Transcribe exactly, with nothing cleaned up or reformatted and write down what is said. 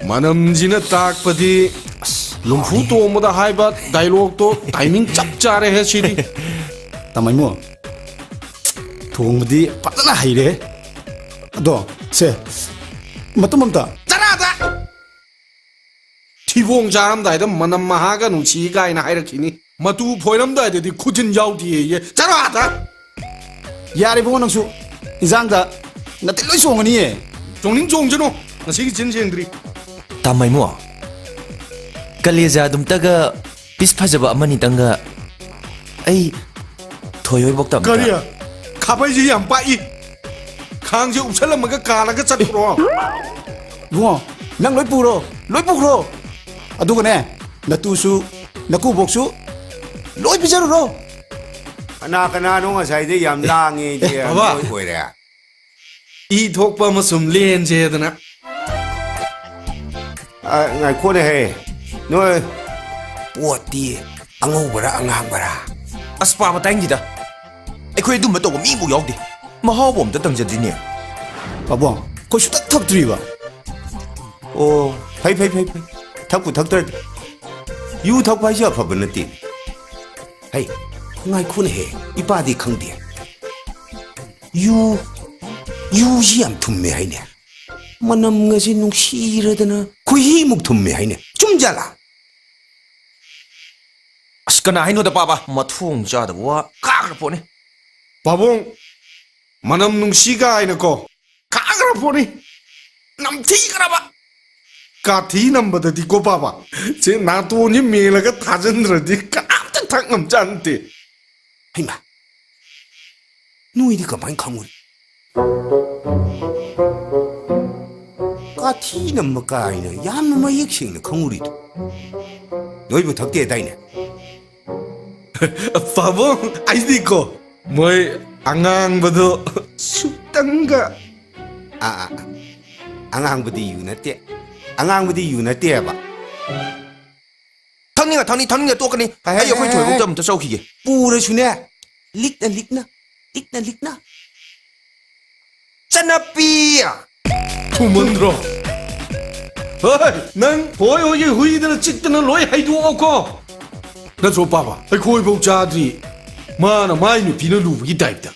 ꯃꯅꯝꯁꯤꯅ ꯇꯥꯛꯄꯗꯤ, ꯑꯁ, ꯂꯨꯝꯐꯨ ꯇꯣꯝꯕꯗ ꯍꯥꯏꯕ ꯗꯥꯏꯂꯣꯛꯇꯣ ꯇꯥꯏꯃꯤꯡ ꯆꯞ ꯆꯥꯔꯦꯍꯦ ꯁꯤꯗꯤ꯫ ꯇꯥꯃꯩꯃꯣ, ꯊꯣꯡꯕꯗꯤ ꯐꯖꯅ ꯍꯩꯔꯦ꯫ ꯑꯗꯣ, ꯁꯦ, ꯃꯇꯨꯝ ꯑꯝꯇ꯫ ꯆꯔꯥꯗ! ꯊꯤꯕꯣꯡ ꯆꯥꯔꯝꯗꯥꯏꯗ ꯃꯅꯝ ꯃꯍꯥꯒ ꯅꯨꯡꯁꯤ ꯀꯥꯏꯅ ꯍꯥꯏꯔꯛꯈꯤꯅꯤ꯫ ꯃꯇꯨ ꯐꯣꯏꯔꯝꯗꯥꯏꯗꯗꯤ ꯈꯨꯖꯤꯟ ꯌꯥꯎꯗꯦꯌꯦ꯫ ꯆꯔꯥꯗ! ꯌꯥꯔꯦ ꯏꯕꯨꯡꯉꯣ, ꯅꯪꯁꯨ ꯏꯟꯖꯥꯡꯗ ꯅꯇꯤꯟ ꯂꯣꯏ ꯆꯣꯡꯉꯅꯤꯌꯦ꯫ ꯆꯣꯡꯅꯤꯡ ꯆꯣꯡꯖꯅꯣ, ꯉꯁꯤꯒꯤ ꯆꯤꯟ ꯁꯦꯡꯗ꯭ꯔꯤ꯫ ꯇꯥꯃꯩꯃꯣ, ꯀꯂꯦꯖꯥ ꯑꯗꯨꯝꯇꯒ ꯄꯤꯁ ꯐꯖꯕ ꯑꯃꯅꯤꯇꯪꯒ ꯑꯩ ꯊꯣꯏꯍꯣꯏꯕꯣꯛꯇ ꯑꯝꯇ꯫ ꯀꯔꯤ? ꯈꯥꯕꯩꯁꯤ ꯌꯥꯝ ꯄꯥꯛꯏ꯫ ꯈꯥꯡꯁꯦ ꯎꯞꯁꯜꯂꯝꯃꯒ ꯀꯥꯜꯂꯒ ꯆꯠꯈ꯭ꯔꯣ꯫ ꯏꯕꯨꯡꯉꯣ, ꯅꯪ ꯂꯣꯏ ꯄꯨꯔꯣ, ꯂꯣꯏ ꯄꯨꯈ꯭ꯔꯣ꯫ ꯑꯗꯨꯒꯅꯦ, ꯅꯇꯨꯁꯨ, ꯅꯀꯨꯕꯣꯛꯁꯨ ꯂꯣꯏ ꯄꯤꯖꯔꯨꯔꯣ꯫ ꯀꯅꯥ ꯀꯅꯥꯅꯣ ꯉꯁꯥꯏꯗꯩ ꯌꯥꯝ ꯂꯥꯡꯉꯦꯗꯤ? ꯑꯦ, ꯕꯕꯥ꯫ ꯃꯣꯏ ꯑꯣꯏꯔꯦ꯫ ꯏ ꯊꯣꯛꯄ ꯑꯃ ꯁꯨꯝ ꯂꯦꯟꯁꯦꯗꯅ꯫ ꯑ, ꯉꯥꯏꯈꯣꯅꯦꯍꯦ꯫ ꯅꯣꯏ ꯄꯣꯠꯇꯤ ꯑꯉꯧꯕꯔꯥ ꯑꯉꯥꯡꯕꯔꯥ? ꯑꯁ, ꯄꯥꯕ ꯇꯥꯏꯅꯤꯡꯗꯦꯗ꯫ ꯑꯩꯈꯣꯏ ꯑꯗꯨꯝꯕ ꯇꯧꯕ ꯃꯤꯕꯨ ꯌꯥꯎꯗꯦ꯫ ꯃꯍꯥꯎꯕꯨ ꯑꯝꯇ ꯇꯪꯖꯗ꯭ꯔꯤꯅꯦ꯫ ꯄꯥꯕꯨꯡ, ꯑꯩꯈꯣꯏ ꯁꯨꯡꯊꯛ ꯊꯛꯇ꯭ꯔꯤꯕ꯫ ꯑꯣ, ꯐꯩ, ꯐꯩ, ꯐꯩ, ꯐꯩ꯫ ꯊꯛꯄꯨ ꯊꯛꯇ꯭ꯔꯗꯤ꯫ ꯌꯨ ꯊꯛꯄ ꯍꯥꯏꯁꯦ ꯑꯐꯕ ꯅꯠꯇꯦ꯫ ꯍꯩ, ꯉꯥꯏꯈꯣꯅꯦꯍꯦ, ꯏꯄꯥꯗꯤ ꯈꯪꯗꯦ꯫ ꯌꯨ, ꯌꯨꯁꯤ ꯌꯥꯝ ꯊꯨꯝꯃꯦ ꯍꯥꯏꯅꯦ꯫ ꯃꯅꯝꯒꯁꯤ ꯅꯨꯡꯁꯤꯔꯗꯅ ꯈꯣꯏꯍꯤꯃꯨꯛ ꯊꯨꯝꯃꯦ ꯍꯥꯏꯅꯦ꯫ ꯆꯨꯝꯖꯥꯠꯂꯥ? ꯑꯁ, ꯀꯅꯥ ꯍꯥꯏꯅꯣꯗ, ꯄꯥꯕ? ꯃꯊꯣꯡ ꯆꯥꯗꯕ ꯋꯥ ꯀꯥꯈ꯭ꯔ ꯄꯣꯠꯅꯤ꯫ ꯄꯥꯕꯨꯡ, ꯃꯅꯝ ꯅꯨꯡꯁꯤ ꯀꯥꯏꯅꯀꯣ, ꯀꯥꯈ꯭ꯔ ꯄꯣꯠꯅꯤ꯫ ꯅꯝꯊꯤꯈ꯭ꯔꯕ꯫ ꯀꯥꯊꯤ ꯅꯝꯕꯗꯗꯤꯀꯣ, ꯄꯥꯕ, ꯁꯦ ꯅꯥꯇꯣꯟꯁꯤ ꯃꯦꯜꯂꯒ ꯊꯥꯖꯤꯟꯗ꯭ꯔꯗꯤ ꯀꯅꯥꯝꯇ ꯊꯛ ꯉꯝꯖꯥꯠ ꯅꯠꯇꯦ꯫ ꯍꯩꯃꯥ, ꯅꯣꯏꯗꯤ ꯀꯃꯥꯏꯅ ꯈꯪꯉꯨꯔꯤ? ꯀꯥꯊꯤ ꯅꯝꯕ ꯀꯥꯏꯅ ꯌꯥꯝꯅ ꯃꯌꯦꯛ ꯁꯦꯡꯅ ꯈꯪꯉꯨꯔꯤꯗꯣ? ꯅꯣꯏꯕꯨ ꯊꯛꯇꯦꯗꯥꯏꯅꯦ? ꯄꯥꯕꯨꯡ, ꯑꯩꯗꯤꯀꯣ, ꯃꯣꯏ ꯑꯉꯥꯡꯕꯗꯣ ꯁꯨꯛꯇꯪꯒ꯫ ꯑꯥ, ꯑꯥ, ꯑꯥ꯫ ꯑꯉꯥꯡꯕꯗꯤ ꯌꯨ ꯅꯠꯇꯦ꯫ ꯑꯉꯥꯡꯕꯗꯤ ꯌꯨ ꯅꯠꯇꯦꯕ꯫ ꯊꯛꯅꯤꯡꯉ ꯊꯛꯅꯤ, ꯊꯛꯅꯤꯡꯉ ꯇꯣꯛꯀꯅꯤ꯫ ꯍꯥꯏ, ꯍꯥꯏ, ꯑꯩ ꯑꯩꯈꯣꯏ ꯍꯥꯏ, ꯊꯣꯏꯕꯣꯛꯇ ꯍꯥꯏ꯫ ꯑꯝꯇ ꯆꯧꯈꯤꯒꯦ꯫ ꯄꯨꯔꯁꯨꯅꯦ, ꯂꯤꯛꯅ ꯂꯤꯛꯅ, ꯂꯤꯛꯅ ꯂꯤꯛꯅ꯫ ꯆꯠꯅꯄꯤ! ꯊꯨꯃꯟꯗ꯭ꯔꯣ? ꯍꯣꯏ, ꯅꯪ ꯍꯣꯏ ꯍꯣꯏꯒꯤ ꯍꯨꯏꯗꯅ ꯆꯤꯛꯇꯅ ꯂꯣꯏ ꯍꯩꯗꯣꯛꯑꯣꯀꯣ꯫ ꯅꯠꯇ꯭ꯔꯣ ꯄꯥꯕ? ꯑꯩꯈꯣꯏꯐꯧ ꯆꯥꯗ꯭ꯔꯤ, ꯃꯥꯅ ꯃꯥꯏ ꯅꯨꯄꯤꯅ ꯂꯨꯕꯒꯤ ꯇꯥꯏꯞꯇ꯫